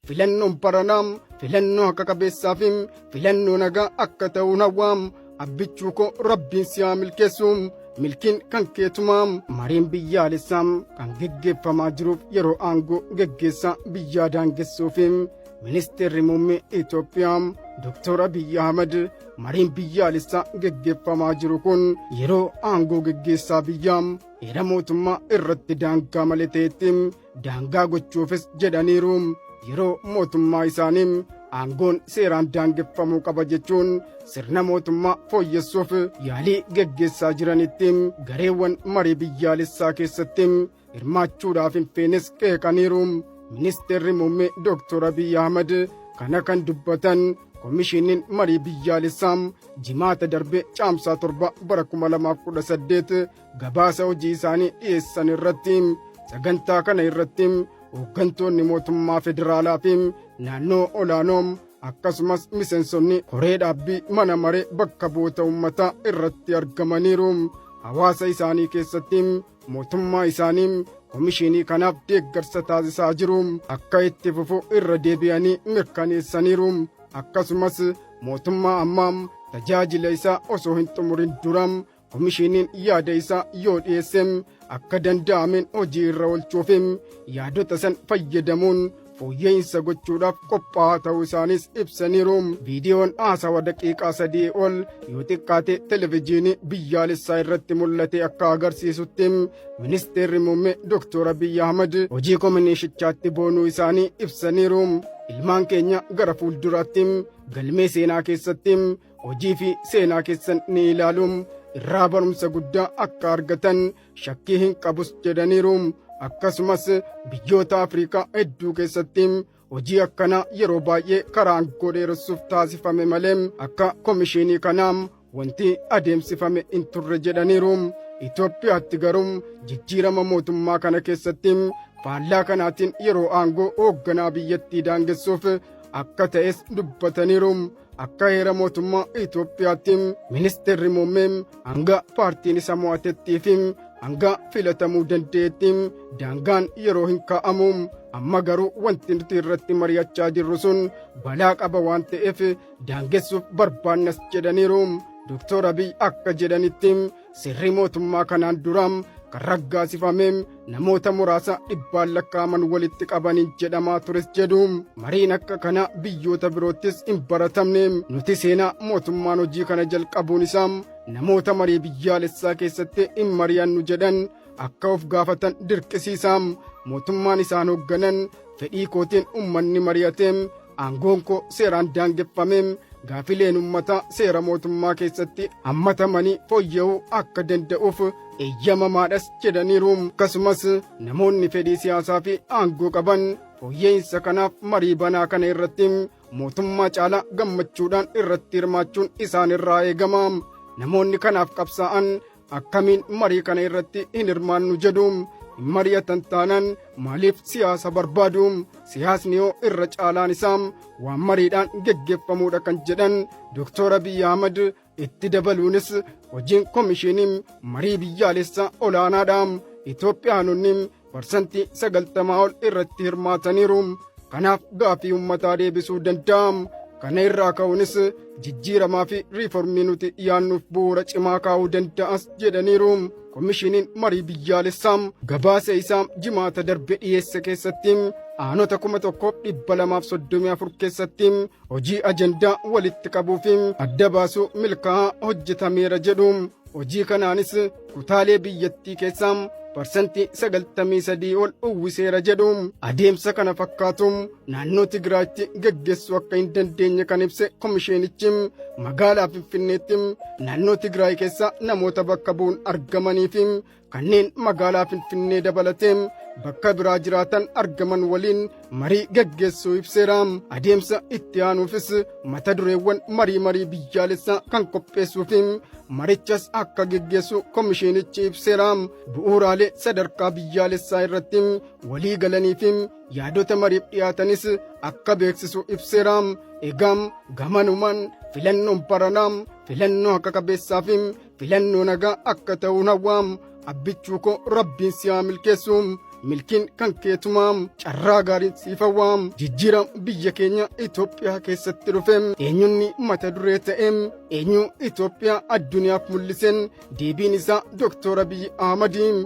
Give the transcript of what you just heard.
Filannoon baranaa filannoo haqa qabeessaa fi filannoo nagaa akka ta'uun hawwaam. Abbichuu koo, Rabbiin si haa milkeessu, milkiin kan keetumaa. Mariin biyyaalessaa kan geggeeffamaa jiruuf yeroo aangoo geggeessaa biyyaa daangessuu fi ministeerri muummee Itoophiyaa Dr. Abiyyi Ahmad mariin biyyaalessaa geggeeffamaa jiru kun yeroo aangoo geggeessaa biyyaa heera mootummaa irratti daangaa malee ta'etti daangaa gochuufis jedhaniiru. Yeroo mootummaa isaanii aangoon seeraan daangeffamuu qaba jechuun sirna mootummaa fooyyessuuf yaalii geggeessaa jiranitti gareewwan marii biyyaalessaa keessatti hirmaachuudhaaf hin feenes qeeqaniiru. Ministeerri muummee Dr. Abiyyi Ahmad kana kan dubbatan Komishiniin marii biyyaalessaa Jimaata darbe Caamsaa 7 bara 2018 gabaasa hojii isaanii dhiyeessan irratti. Sagantaa kana irratti hooggantoonni mootummaa federaalaa fi naannoo olaanoo, akkasumas miseensonni koree dhaabbii mana maree bakka bu'oota uummataa irratti argamaniiru. Hawaasa isaanii keessatti mootummaa isaanii komishinii kanaaf deeggarsa taasisaa jiru akka itti fufu irra deebi'anii mirkaneessaniiru. Akkasumas mootummaa ammaa tajaajila isaa osoo hin xumurin dura komishiniin yaada isaa yoo dhiyeesse akka danda'ameen hojii irra oolchuuf, yaadota san fayyadamuun fooyya'insa gochuudhaaf qophaa'aa ta'uu isaanis ibsaniiru. Viidiyoon haasawa daqiiqaa 3 ol yoo xiqqaate televezyiinii biyyaalessaa irratti mul'ate akka agarsiisutti, ministeerri muummee Dr. Abiyyi Ahmad hojii komishiinichaatti boonuu isaanii ibsaniiru. Ilmaan keenya gara fuulduraatti galmee seenaa keessatti hojii fi seenaa keessan ni ilaalu, irraa barumsa guddaa akka argatan shakkii hin qabus jedhaniiru. Akkasumas biyyoota Afriikaa hedduu keessatti hojii akkanaa yeroo baay'ee karaa aangoo dheeressuuf taasifame malee akka komishinii kanaa wanti adeemsifame hin turre jedhaniiru. Itoophiyaatti garuu jijjiirama mootummaa kana keessatti faallaa kanaatiin yeroo aangoo hoogganaa biyyattii daangessuuf akka ta'es dubbataniiru. Akka heera mootummaa Itoophiyaatti ministeerri muummee hanga paartiin isa mo'atettii fi hanga filatamuu danda'etti daangaan yeroo hin kaa'amu. Amma garuu wanti nuti irratti mari'achaa jirru sun balaa qaba waan ta'eef daangessuuf barbaannas jedhaniiru. Dr. Abiy akka jedhanitti, sirri mootummaa kanaan dura kan raggaasifame namoota muraasa dhibbaan lakkaa'aman walitti qabaniin jedhamaa tures jedhu. Mariin akka kana biyyoota biroottis hin baratamne. Nuti seenaa mootummaan hojii kana jalqabuun isaa namoota marii biyyaalessaa keessatti hin mari'annu jedhan akka of gaafatan dirqisiisa. Mootummaan isaan hoogganan fedhii kootiin ummanni mari'ate, aangoon koo seeraan daangeffame, gaafileen ummataa seera mootummaa keessatti hammatamanii fooyya'uu akka danda'uuf eeyyamamaadhas jedhaniiru. Akkasumas namoonni fedhii siyaasaa fi aangoo qaban fooyya'insa kanaaf marii banaa kana irratti mootummaa caalaa gammachuudhaan irratti hirmaachuun isaan irraa eegama. Namoonni kanaaf qabsaa'an akkamiin marii kana irratti hin hirmaannu jedhu? Hin mari'atan taanaan maaliif siyaasa barbaadu? Siyaasni yoo irra caalaan isaa waan mariidhaan geggeeffamuudha kan jedhan Dr. Abiyyi Ahmad, itti dabaluunis hojiin komishinii marii biyyaalessaa olaanaadha. Itoophiyaanonni 90% ol irratti hirmaataniiru. Kanaaf gaafii uummataa deebisuu danda'a. Kana irraa ka'uunis jijjiiramaa fi riiformii nuti dhiyaannuuf bu'uura cimaa kaa'uu danda'as jedhaniiru. Komishiniin marii biyyaalessaa gabaasa isaa Jimaata darbe dhiyeesse keessatti aanota 1234 keessatti hojii ajandaa walitti qabuu fi adda baasuu milkaa'aa hojjetameera jedhu. Hojii kanaanis kutaalee biyyattii keessaa 93% ol uwwiseera jedhu. Adeemsa kana fakkaatu naannoo Tigraayitti geggeessuu akka hin dandeenye kan ibse komishinichi, magaalaa Finfinneetti naannoo Tigraay keessa namoota bakka bu'uun argamanii fi kanneen magaalaa Finfinnee dabalatee bakka biraa jiraatan argaman waliin marii geggeessuu ibseera. Adeemsa itti aanuufis mata dureewwan marii biyyaalessaa kan qopheessuu fi marichas akka geggeessu komishinichi ibseera. Bu'uuraalee sadarkaa biyyaalessaa irratti walii galanii fi yaadota mariif dhiyaatanis akka beeksisu ibseera. Egaa gamanumaan filannoon baranaa filannoo haqa qabeessaa fi filannoo nagaa akka ta'uun hawwaam. Abbichuu koo, Rabbiin si haa milkeessu. Milkiin kan keetumaam, carraa gaariin siif hawwaam. Jijjiiram biyya keenya Itoophiyaa keessatti dhufeem, eenyunni mata duree ta'eem, eenyu Itoophiyaa addunyaaf mul'iseen? Deebiin isaa Dooktor Abiyyi Ahmadiin.